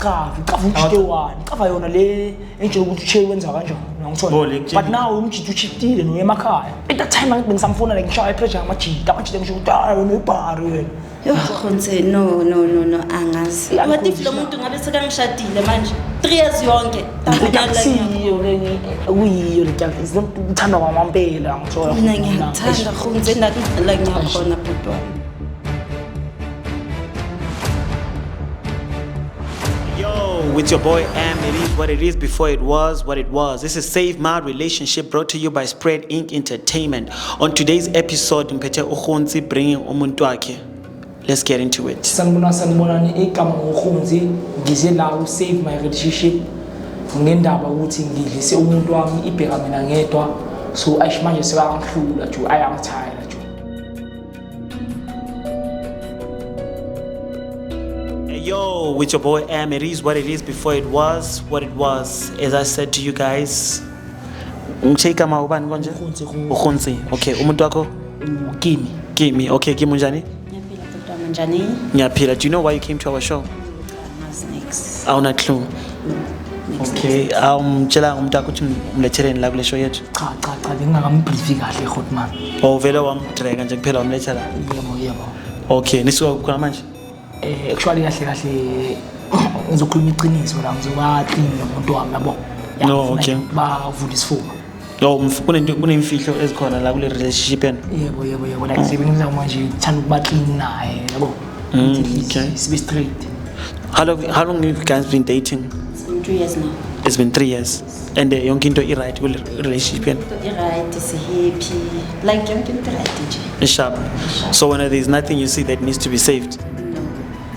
Akacavi, cava umjito one, cava yona le engitshela ukuthi uche wenza kanjani, Oh, uyangithola. le kutshela. But now umjito uchiftile noye emakhaya. At that time angithi bengisamfuna like ngishaya ipressure ngamajita, amajita ngisho ukuthi hayi wena uyibhari wena. Yo, Khonze, no, no, no, no, angazi. Yeah, What if lo muntu ngabe sekangishadile manje? 3 years yonke. Like akusiyo le kuyiyo le type. It's not uthanda kwamampela ngithola. Mina ngiyakuthanda Khonze, la ngiyakhona bhuti wami. Yo, with your boy Am, it is what it is before it was what it was. This is Save My Relationship brought to you by Spread Inc. Entertainment. On today's episode, Mpete Ukhonzi bringing umuntu wakhe. Let's get into it. Sanibona, sanibonani, igama nguRhunzi, ngize la ku-Save My Relationship ngendaba ukuthi ngidlise umuntu wami ibheka mina ngedwa, so ayish manje sekangihlula ju, ayangithayela ju. Hey, yo, with your boy Am, it is what it is before it was what it was. As I said to you guys, ngithe igama ubani konje? Ukhonzi, Ukhonzi. Ukhonzi. Okay, umuntu wakho Kimi. Kimi. Okay, Kimi unjani? Ngiyaphila bhuti wami, njani? Ngiyaphila. Do you know why you came to our show? Angazi next. Awuna clue. Next. Okay, awumtshela umuntu wakho ukuthi umletheleni la kule show yethu. Cha cha cha, bengingakambrifi kahle hotman. Oh, vele wamdraga nje kuphela wamletha la. Yebo yebo. Okay, nisuka khona manje. Actually kahle kahle ngizokhuluma iqiniso la, ngizoba clean nomuntu wami yabo. Ya, No, ngifuna okay. Bavule isifuba. No, kunento kunemfihlo ezikhona la kule relationship yenu. Yebo yebo yebo, like sebengiza manje ngithanda ukuba clean naye yabo. Ukuthi at least okay. sibe straight. How long have you guys been dating? It's been 2 years now. It's been 3 years. And yonke into i-right kule relationship yenu. I-right, si-happy. Like yonke into right nje. It's sharp. So when there's nothing you see that needs to be saved. No.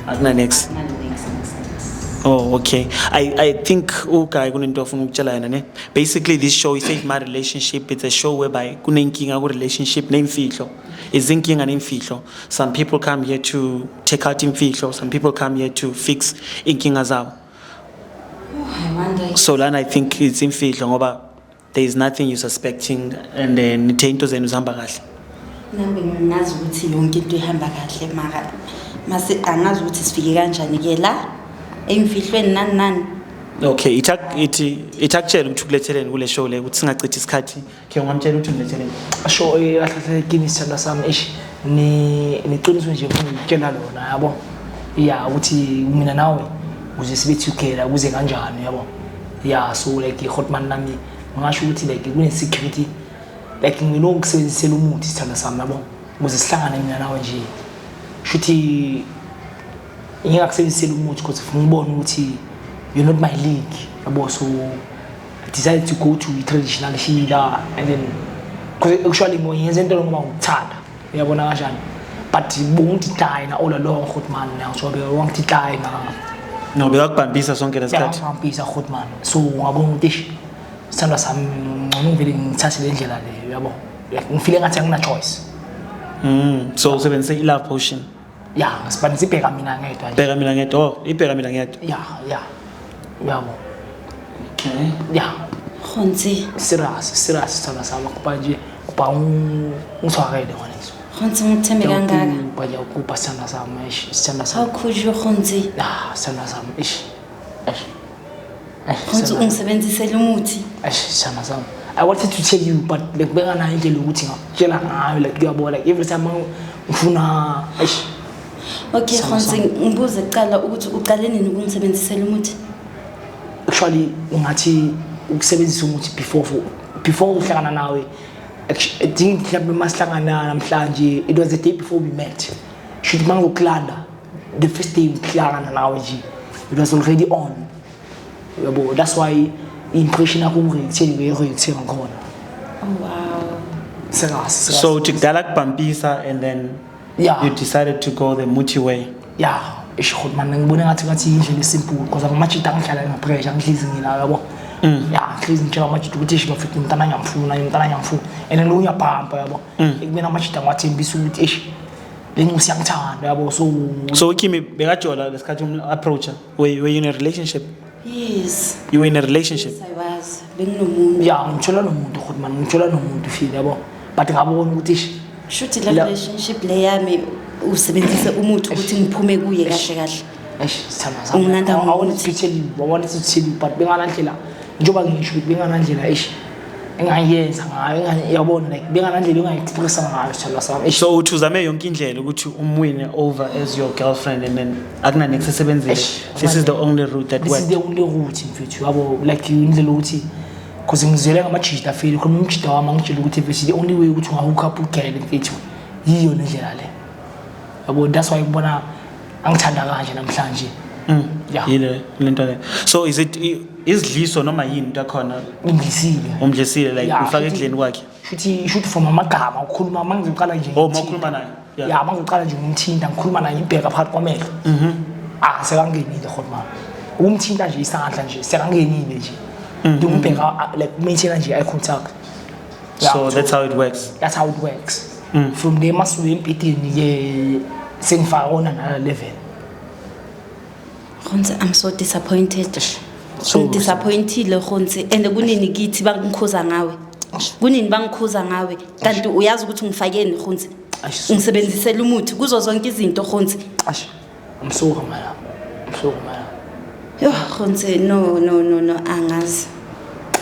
Akuna next. Not next, next, next. Oh, okay. I think uguy kunento afuna ukutshela yona ne. Basically this show is Save My Relationship. It's a show whereby kunenkinga ku relationship nemfihlo. Izinkinga nemfihlo. Some people come here to take out imfihlo, some people come here to fix inkinga zabo. Oh, I wonder. So lana I think it's imfihlo ngoba there is nothing you suspecting and then nithe into zenu zihamba kahle. Nami ngingazi ukuthi yonke into ihamba kahle mara mase angazi ukuthi sifike kanjani ke la emfihlweni nani nani. Okay, ithi itakutshela ukuthi ukuletheleni kule show le ukuthi singachithi isikhathi. Ke ungamtshela ukuthi umletheleni. Sho kahle kahle kimi sithanda sami eish ni neqiniso nje ngifuna ukutshela lona yabo. Ya ukuthi mina nawe ukuze sibe together kuze kanjani yabo. Ya so like hotman nami ngisho ukuthi like kune security like nginokusebenzisela umuthi sithanda sami yabo ukuze sihlangane mina nawe nje. Shuthi ngingakusebenzisela umuthi because ufuna ukubona ukuthi you're not my league yabo, so I decided to go to a traditional healer and then because actually ngiyenza into ngoba ngikuthanda uyabona kanjani, but bongidecline all along hotman now, so bengidecline. No, bekakubambisa sonke lesikhathi. Ngiyabambisa hotman, so ngabona ukuthi eish sithandwa sami ngcono ngivele ngithathe le ndlela le yabo, like ngifile ngathi angina choice. So usebenzise i-love potion. Ya ngisibani ibheka mina ngedwa nje. Bheka mina ngedwa. Oh, ibheka mina ngedwa. Ya ya yabo. Okay. Ya. Khonzi, Serious serious sithandwa sami kuba nje kuba ungithwakele ngwaneso. Khonzi ngikuthembe kangaka. Ngiyakupha ngiyakupha sithandwa sami eish sithandwa How sami. could you Khonzi? Ah sithandwa sami eish. Eish. Eish, Khonzi sithandwa- ungisebenzisele umuthi. Eish sithandwa sami. I wanted to tell you but like benganayo indlela yokuthi ngakutshela ngayo like uyabona like every time ngifuna eish. Okay Sama, Khonzi sama. ngibuze kuqala ukuthi uqale nini ukungisebenzisela umuthi? Actually ungathi ukusebenzisa umuthi before uhlangana nawe. I think mhlawumbe masihlangana namhlanje it was the day before we met. Should mangokulanda the first day ngihlangana nawe nje it was already on. Yabo that's why impression yakho ngiyitheni ngiyitheni ngikhona. Oh wow. Serious. So uthi kudala kubambisa and then Yeah. you decided to go the muti way. Yeah, eish man ngibone ngathi indlela esimple because amajita angihlala ngepressure ngihlezi ngila yabo. Ya ngihlezi ngitshela amajita ukuthi eish bafethu umntana ngiyamfuna umntana ngiyamfuna and then lo uyabhampa yabo. Ekumele amajita ngiwathembisa ukuthi eish le nkosi iyangithanda yabo so So Kimi bekajola lesikhathi approacher. Were you in a relationship? Yes. You were in a relationship. Yes, I was. Benginomuntu. Ya ngithola nomuntu ukuthi man ngithola nomuntu feel yabo. But ngabona ukuthi eish Shuthi la relationship le yami usebenzise umuthi ukuthi ngiphume kuye kahle kahle. Eish, sithandwa sami. Ungilanda I wanted ngomuthi. to tell you, I wanted to tell you, but benganandlela, njengoba ngisho ukuthi benganandlela, eish, engayenza ngayo, yabona, like benganandlela engayi-expressa ngayo, sithandwa sami. Eish. So uthi uzame yonke indlela ukuthi umwine over as your girlfriend and then akuna-next esebenzile. Eish, This is the only route that this is worked. The only route, mfethu, yabo, like indlela ukuthi, because ngizwele ngamajita afile khona, umjita wami angitshela ukuthi, mfethu, the only way ukuthi unga-hook up u-girl, mfethu, yiyo le ndlela le, yabo. That's why ngibona angithanda kanje namhlanje, yeah. Yile lento le. So is it isidliso noma yini into yakhona? Ngidlisile. Umdlisile, like Yeah, ufake futhi- ekudleni kwakhe? Shuthi from amagama ukhuluma, uma ngizoqala nje Oh, ngimthinta. mawukhuluma naye, yeah. Ya, uma ngizoqala nje ngimthinta, ngikhuluma naye, ngibheka phakathi kwamehlo, ah, sekangenile khona mama. Ukumthinta nje isandla nje, sekangenile nje. Ngimbheka, like maintain nje eye contact. Yeah, So that's how it works. That's how it works. From there masuke empidini ke, sengifaka kona nala level. Gontse, I'm so disappointed. So- Ngi-disappointile, Gontse, and kunini kithi bangikhuza ngawe, kunini bangikhuza ngawe, kanti uyazi ukuthi ungifakeni, Gontse. Eish. Ungisebenzisela umuthi kuzo zonke izinto, Gontse. Eish, I'm sorry man, I'm sorry man. Yo, Gontse, no, no, no, no, angazi.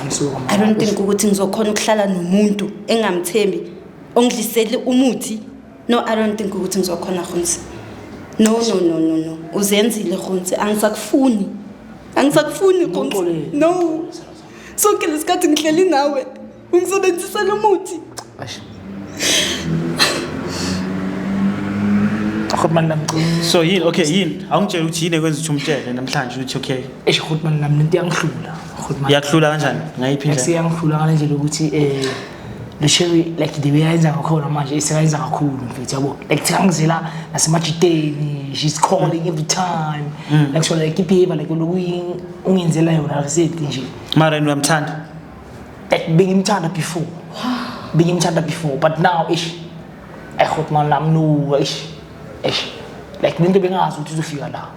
I'm sorry man. I don't think ukuthi ngizokhona ukuhlala nomuntu engamthembi, ongidlisele umuthi. No, I don't think ukuthi ngizokhona, Gontse. No, no, no, no, no, uzenzile, Gontse. Angisakufuni, angisakufuni, Gontse. Ngixolele. No, sonke lesikhathi ngihleli nawe, ungisebenzisela umuthi. Eish. Goed man, nami. So yini, okay, yini awungitshela ukuthi yini ekwenza ukuthi umtshele namhlanje ukuthi okay? Eish, goed man, nami lento iyangihlula. Goed man. Iyakuhlula kanjani, ngayiphi indlela? Seyangihlula ngale ndlela ukuthi le cherry, like the way ayenza ngakhona manje, isekayenza kakhulu, mfethu, yabo, like thangizela nasemajiteni, she's calling every time, like, so like i-behavior like loku ungenzela yona recently nje. Mara yena uyamthanda? Like bengimthanda before, bengimthanda before, but now, ish, ay, goed man, nami, no, ish, ish, like lento bengazi ukuthi uzofika la,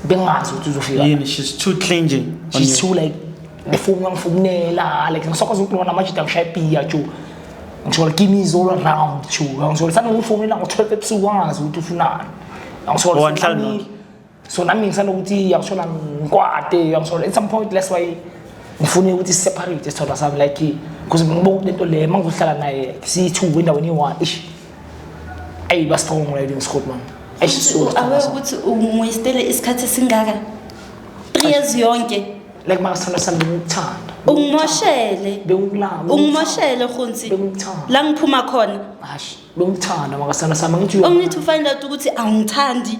bengazi ukuthi uzofika la. Yini, she's too clingy on She's you? too, like le phone ngifonela, like ngisokwazi ukukhuluma namajita, ngishaya ibhiya jo, ngithola kimi is all around jo, ngithola sani ngifonela ngo-12 ebusuku, angazi ukuthi ufunani, ngithola. Oh, anihlali nonke? So nami ngisanokuthi ngithola ngikwate, ngithola at some point. That's why ngifune ukuthi separate, sithola sami, like because ngibona ukuthi lento le mangizohlala naye siyi-two endaweni eyi-one, ish, ayi, ba strong la ngisikho man, eish, so Awe ukuthi ungi-wastele isikhathi esingaka, 3 years yonke. Like makasithandwa sami, bengikuthanda. Ungimoshele. Bengikulama. Ungimoshele, Gontse. Bengikuthanda. La ngiphuma khona. Hashi, bengikuthanda makasithandwa sami, ngithi Only to find out ukuthi awungithandi.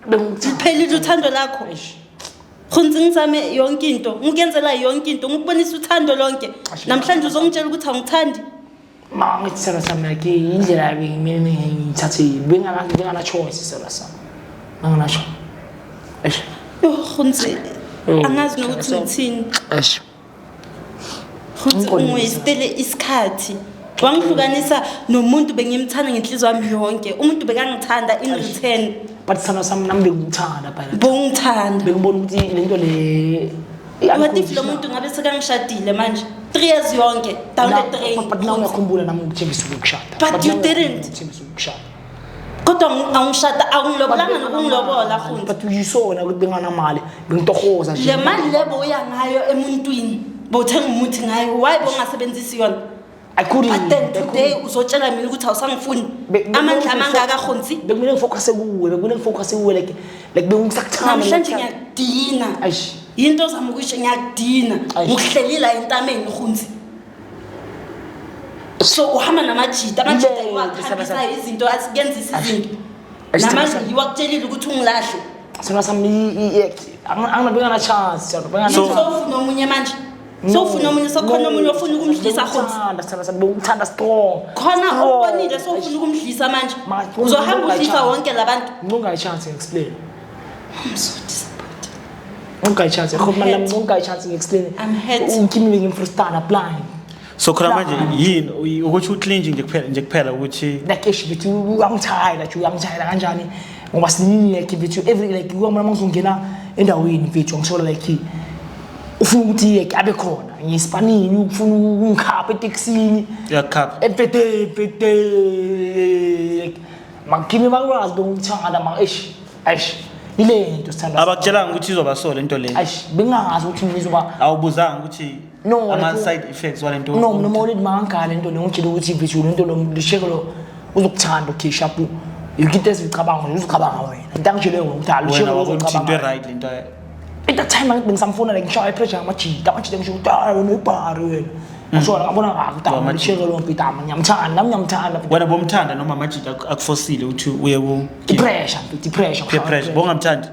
Bengikuthanda. Liphelile uthando lakho. Eish. Gontse, ngizame yonke into, ngikuyenzela yonke into, ngikubonisa uthando lonke. Ashe. Namhlanje uzongitshela ukuthi awungithandi? Ma ngithi sithandwa sami, like indlela bengimele ngithathe, bengana choice, sithandwa sami, bengana choice. Eish. Yo, Gontse, Oh, angazi nokuthi ngithini. Eish. Gontse, Ngixolise. ungi-wastele isikhathi, wangihlukanisa nomuntu bengimthanda ngenhliziyo yami yonke, umuntu bekangithanda in return. But sithandwa sami, nami bengikuthanda phela. Bongithanda. Bengibona ukuthi lento le What if lo muntu ngabe sekangishadile manje, 3 years yonke down the drain? But now uyakhumbula nami ngikuthembisa ukukushada. But you didn't. Ngikuthembisa ukukushada. Kodwa awungishada, awungilobolanga nokungilobola, Gontse. But you saw na ukuthi benganamali, bengitohoza nje. Le mali le bowuya ngayo emuntwini, bowuthenga umuthi ngayo, why bongasebenzisi yona? I couldn't. But then I today couldn't. uzotshela mina ukuthi awusangifuni? Amandla amangaka, Gontse? Bekumele ngifocuse kuwe, bekumele ngifocuse kuwe, like bengisakuthanda. Namhlanje ngiyakudina. Eish. Yinto ozama ukuyisho, ngiyakudina. Eish. Ngikuhleli la entameni, Gontse, so uhamba namajita, amajita Yebo, iwakhambisayo izinto, asikenzisa izinto. Eish, Namanje sithandwa. iwakutshelile ukuthi ungilahle. Sithandwa sami, angina chance, sithandwa, bengana So- chance. Sowufuna omunye manje, sowufuna omunye, sokhona omunye ofuna ukumdlisa, Gontse? Bengikuthanda, sithandwa sami, bengikuthanda strong. Khona Strong. ubonile, sowufuna ukumdlisa manje? Uzohamba udlisa wonke labantu? Ngungayi chance explain. I'm so disappointed. Ngungayi chance, khona hurt. nami ngungayi chance explain. I'm hurt. Ukimi bengimfrustana blind. So khona manje yini ukuthi u-clingy nje kuphela, nje kuphela ukuthi Like eish, bethu, uyangithayela nje, uyangithayela kanjani ngoba sinini, like bethu, every like uyabona uma ngizongena endaweni, mfethu, ngishola like ufuna ukuthi like abe khona ngiyisipanini, ufuna ukungikhapha etekisini. Uyakukhapha? Ebhede ebhede, like makimi bakwazi bengikuthanda ma, eish, eish, Ile nto, sithandwa. Abakutshelanga ukuthi izoba so lento le? Eish, bengingazi ukuthi ngizoba Awubuzanga ukuthi No, ama like- side effects walento? No, mina uma mangangala lento le, ngitshela ukuthi mfethu, lento lo lishekelo uzokuthanda. Okay, sharp, yonke into ezicabanga uzicabanga wena, into angitshele yona ukuthi Wena lishekelo wabona ukuthi into uzocabanga. right lento? At that time angithi bengisamfuna, like ngishaya i-pressure ngamajita, amajita ngisho ukuthi hayi, wena uyibhari wena. Ngishona ngabona kahle ukuthi Amajita. lishekelo mfethu, ngiyamthanda nami, ngiyamthanda mfethu. Wena bomthanda noma amajita akufosile ukuthi uye ku I-pressure mfethu, i-pressure. Peer pressure, bongamthandi?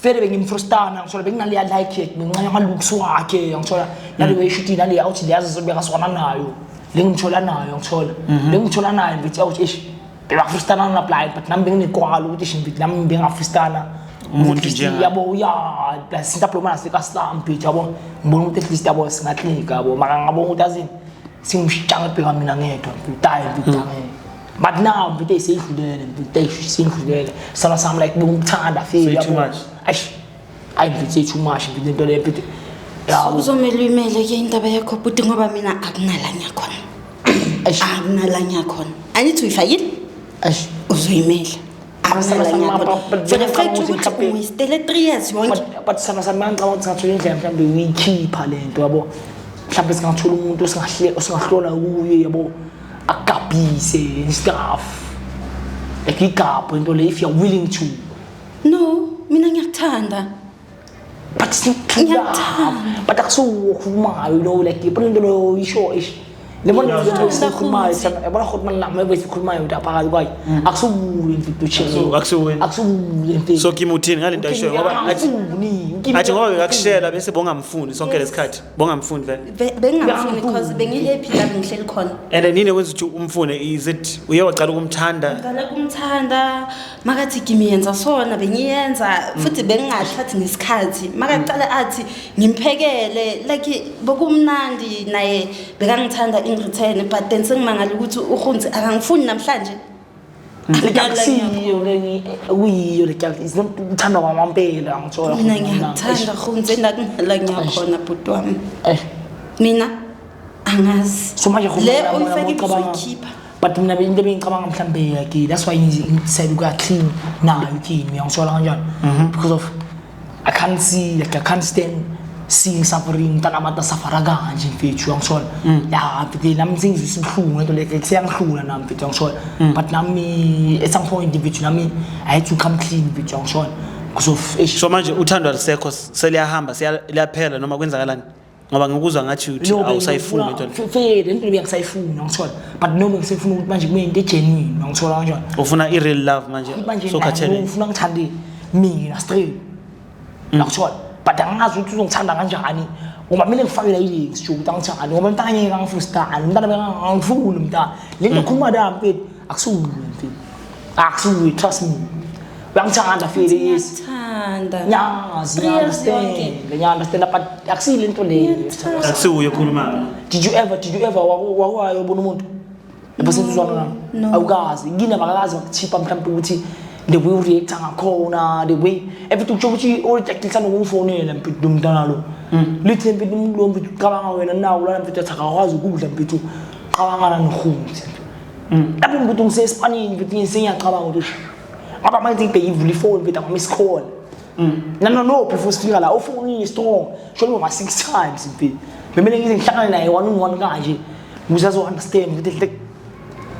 Vele bengimfrustana, ngithola benginaleya like yakhe, bengincane ama-looks wakhe, ngithola nale way shuthi nale out leyazi bekaswana nayo, le ngithola nayo, ngithola le ngithola nayo mfethu out. Eish, bebafrustana na blind, but nami benginekwalo ukuthi eish mfethu, nami bengafrustana Umuntu njengaye. Yabo, ya, plus into aplomana sikaslam mfethu, yabo, ngibona ukuthi at least, yabo, singaklika, yabo, maka ngabona ukuthi azini singimshitshanga ebheka mina ngedwa mfethu, hayi mfethu, angeke. But now mfethu seyidlulele mfethu, eish, seyidlulele sana sami, like bengikuthanda feel. Say too much. Eish, ayi mfethu, say too much mfethu, into le mfethu, yabo. Uzomele uyimele-ke indaba yakho bhuti, ngoba mina akunala ngiyakhona. Eish. Akunala ngiyakhona, angithi uyifakile? Eish. Uzoyimela. Akunala ngiyakhona, for the fact ukuthi ukuthi ungistele 3 years yonke. But sana sami, mangicabanga ukuthi singathola indlela mhlawumbe uyikhipha le nto, yabo, mhlawumbe singathola umuntu osingahlola kuye, yabo, akugabhise and stuff, like igabho into le, if you're willing to. No, mina ngiyakuthanda. But it's not true love. Ngiyakuthanda. But akusuwo okhulumayo, like yabona into leyo isho, ish, lebona into Ngiyakuthanda, esikhulumayo. Khonzi. Yabona ukuthi mana nami esikhulumayo ukuthi aphakathi kwayo akusuwe mfethu. Akusuwe. Akusuwe mfethu. So Kimi, uthini ngale nto ayishoyo? Ngoba athi Angifuni. Athi ngoba bekakushela bese bongamfuni sonke lesikhathi, bongamfuni vele? Bengingamfuni because bengi-happy la bengihleli khona. And then yini ekwenza ukuthi umfune? Is it uye waqala ukumthanda? Ngicala kumthanda makathi kimi yenza sona, bengiyenza futhi bengingathathi nesikhathi makaqala athi ngimphekele, like bokumnandi naye bekangithanda in return, but then sengimangala ukuthi uhunzi akangifuni namhlanje. Like akusiyo le kuyiyo, like it's not uthanda kwamampela, ngithola. Mina ngiyakuthanda hunzi, endakunala ngiyakhona bhuti wami. Mina angazi. So manje Le oyifake uzoyikhipha. But mina into ebengicabanga mhlambe, like that's why ngidecide ukuya clean nayo kimi, uyangithola kanjani? Because of I can't see, like I can't stand seeing suffering, umntana abantu asafara kanje mfethu, uyangithola? Ya mfethu, nami sengizwisa ubuhlungu lento, like seyangihlula nami mfethu, uyangithola? But nami at some point mfethu, nami I had to come clean mfethu, uyangithola? Because of eish. So manje uthando alisekho, seliyahamba, liyaphela noma kwenzakalani? Ngoba ngikuzwa ngathi uthi No, awusayifuni lento le. Fele lento bengisayifuna, ngithola, but no, bengisayifuna ukuthi manje kube into egenuine, uyangithola kanjani? Ufuna i-real love manje? Manje Sokhathele. ufuna ngithande mina straight, ngakuthola, but angazi ukuthi uzongithanda kanjani ngoba kumele ngifake la i-links nje ukuthi angithande, ngoba umntana ngeke angifustani, umntana bekangangifuni, umntana le nto khuluma la mfethu, akusuwe mfethu, akusuwe, trust me, uyangithanda fele, yes. Ngiyakuthanda. Ngiyazi. 3 years yonke. Ngiya-understand, ngiya-understand, but akusile into leyo. Akusiwuye okhulumayo. Did you ever wakwayobona umuntu lapho sesizwana nami? No. Awukazi kini, abakazi bakuthipha mhlawumbe ukuthi the way ureacta ngakhona, the way everything, kusho ukuthi oreactisa nokumfonela mfethu lo mntana lo, lithi mfethu umuntu lo mfethu ucabanga wena nawo lana mfethu, athi akakwazi ukudla mfethu, cabangana nohunzi lapho mfethu, ngisespanini mfethu, ngisengiyacabanga ukuthi ngapha manje ngibheke ivula ifoni mfethu, ama-miss call. No, before sifika la ufonile strong shona ngoma six times mfethu, bemele ngize ngihlangane naye one on one kanje ukuze azo-understand ukuthi like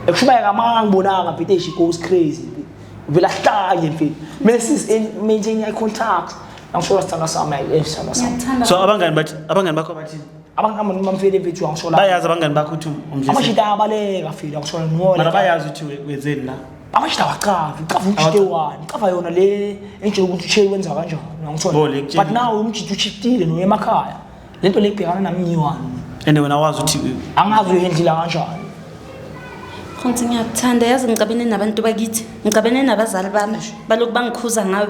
ekushumayela ngamanga ngibonanga mfethu, she goes crazy mfethu, vele ahlanye mfethu, kumele sis-maintain i-contact, angishola sithanda sami, sithanda sami. Ngiyakuthanda. So abangani bathi, abangani bakho bathini? Abangani bamfele mfethu, angishola. Bayazi abangani bakho ukuthi umdlise? Amashita ayabaleka file, angishola no. Mara bayazi ukuthi wenzeni la? Amashita awacavi, ucava umjite one, ucava yona le entshela ukuthi ushe wenza kanjani, Bo, le uyangithola? kutshela. But now umjite ushiftile noye emakhaya, lento le ibhekana nami ngiyi-one. And wena wazi ukuthi Angazi uyihendlela kanjani. Khonzi, ngiyakuthanda yazi, ngicabene nabantu bakithi, ngicabene nabazali bami, balokhu bangikhuza ngawe,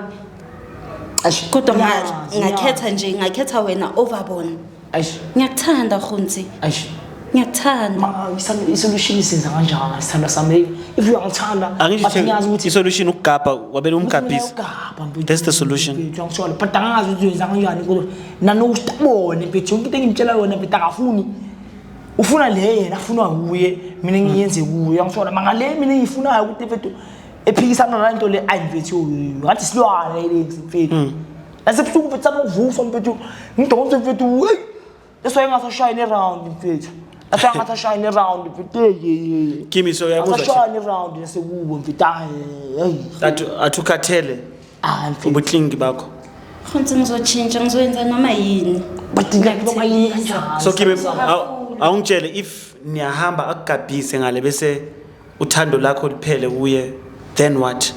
Eish, kodwa ngiyazi, ngakhetha nje, ngakhetha wena over bona. Eish. Ngiyakuthanda Khonzi. Eish. Ngiyakuthanda. Ma isolution isenza kanjani, sithanda sami, if uyangithanda? Angisho. But ngiyazi ukuthi I-solution ukugabha, wabele umgabhisi. Ugabha mfethu. That's the solution. Mfethu, uyangithola, but angazi ukuthi uyenza kanjani kodwa nanokuthi abone mfethu, yonke into engimtshela yona mfethu akafuni, ufuna le yena afunwa kuye, mina ngiyenze kuye, uyangithola? Manga le mina engiyifunayo ukuthi mfethu Ephikisana nalento le, ayi mfethu, ngathi silwane le mfethu. Nasebusuku mfethu samuvuswa mfethu, ngidonse mfethu, hey. That's why ngasashayini round mfethu. That's why ngasashayini round mfethu. Hey hey. Kimi, so uyabuza nje. Ngasashayini round nasekubo mfethu. Hayi. Athi ukhathele Ah mfethu. ubuklingi bakho. Khonse ngizotshintsha, ngizoyenza noma yini. But like noma yini kanjani? So Kimi, awungitshele, if niyahamba akugabhise ngale bese uthando lakho liphele kuye, then what?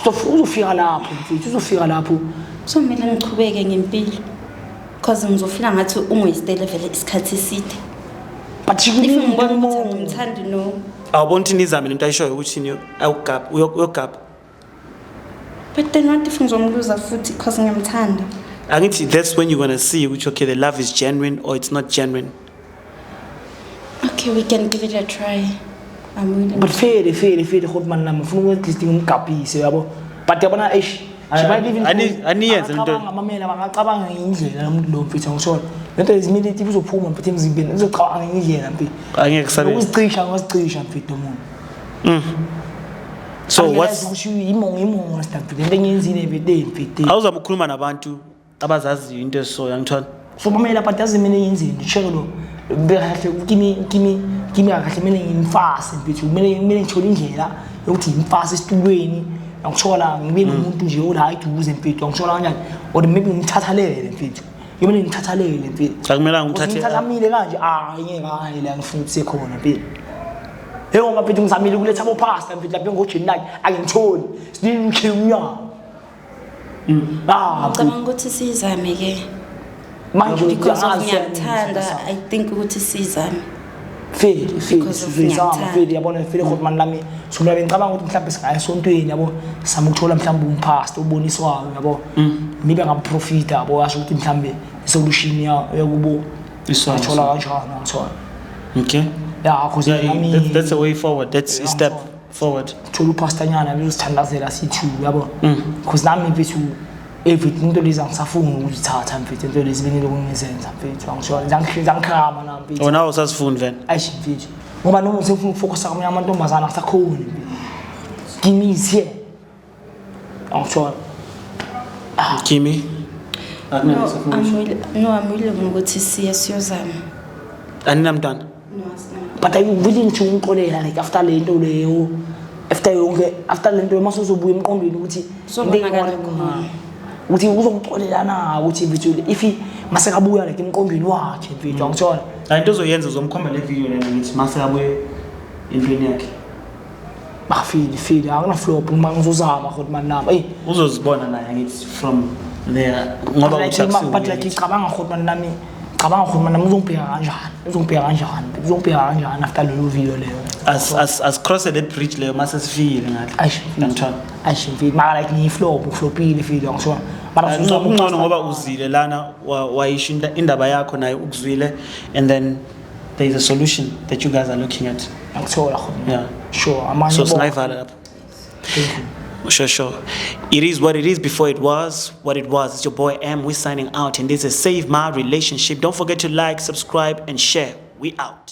Uzofika lapho mfethu, uzofika lapho. Kuzomele ngichubeke ngempilo because ngizofila ngathi ungiwastele vele isikhathi eside. But If ngibona ukuthi you angimthandi, no. Awubona ukuthi nizame lento ayishoyo ukuthi awugabha, uyogabha. But then what if ngizomluza futhi because ngiyamthanda? Angithi that's when you're gonna see ukuthi okay, the love is genuine or it's not genuine. Okay, we can give it a try. I'm willing. But fele fele fele god man nami ngifuna ukuthi at least ngimgabhise yabo. But yabona, eish, she might even Aniyenze lento. Bangacabanga, mamela, bangacabanga ngendlela lo muntu lo mfethu, angisho lento immediately uzophuma mfethu emzimbeni, uzocabanga ngendlela mfethu. Angeke kusabe. Ukuzicisha, ngozicisha mfethu lo muntu. So what's ukuthi imonster mfethu, lento engiyenzile mfethu, mfethu. Awuzama ukukhuluma nabantu abazaziyo into esoyo, angithola. So mamela, but yazi mina ngiyenzeni, check lo bekahle kimi kimi kimi kahle, kumele ngimfase mfethu, kumele ngithole indlela yokuthi ngimfase esitulweni, angithola ngibe nomuntu nje ola eduze mfethu, angithola kanjani, or maybe ngimthathalele mfethu, kumele ngimthathalele mfethu. Akumelanga umthathe. Ngimthathamile kanje, ah ngeke, hayi la ngifuna ukuthi sekhona mfethu. Hey ngoba mfethu ngizamile ukuletha abo-pastor mfethu lapha engojeni lakhe, angimtholi sinimkhiwe unyaka. Ah mfethu. Ngicabanga ukuthi siyizame ke. Manje Because of angazi. ngiyakuthanda, I think ukuthi siyizame. Feli feli. Because of Sizama. ngiyakuthanda. Feli, yabona feli khona mani lami, so mina bengicabanga ukuthi mhlawumbe singaya esontweni yabo, sizama ukuthola mhlawumbe umpastor oboniswayo yabo, maybe angaprofita yabo, asho ukuthi mhlawumbe isolution yakubo Isona. athola kanjani, angithola. Okay. Ya, cause Yeah, nami that's a way forward. That's a step forward. Thola upastanyana bezosithandazela sithi yabo, because nami mfethu everything into lezi angisafuni ukuzithatha mfethu, into lezi bengilokhu ngizenza mfethu, angithola zangikhama nami mfethu. Oh, nawe usazifuni vele. Ayish mfethu, ngoba noma usefuna ukufocusa kwamanye amantombazana akusakhoni mfethu. Kimi is here, angithola. Kimi. No, I'm willing, no, I'm willing ukuthi siye siyozama. Aninamntwana. No, asinamntwana. But are you willing to ungixolela like after le nto leyo, after yonke, after le nto mase uzobuya emqondweni ukuthi Kuzobonakala khona. Ukuthi uzongixolela na, ukuthi mfethu if mase kabuya like emqondweni wakhe mfethu, angithola. Hayi, into ozoyenza uzomkhomba le video lena ngithi mase abuye entweni yakhe. Bafili fili akuna flop uma ngizozama kodwa mani nami ey. Uzozibona naye ngithi from there ngoba uthi But like ngicabanga kodwa mani nami, cabanga kodwa mani nami, uzongibheka kanjani, uzongibheka kanjani, uzongibheka kanjani after lelo video leyo? As cross that bridge leyo mase sifikile ngale. Ayish. Angithola. Ayish mfethu, mara like ngiyiflop, uflopile fili, angisho mara sizama. Kungcono ngoba uzile lana wayisho indaba yakho naye ukuzwile and then there is a solution that you guys are looking at. Angithola khona. Yeah. Sure, amanye So singayivala lapho. Thank you. Sure. It is what it is before it was what it was. It's your boy M. We're signing out, and this is Save My Relationship. Don't forget to like, subscribe, and share. We out.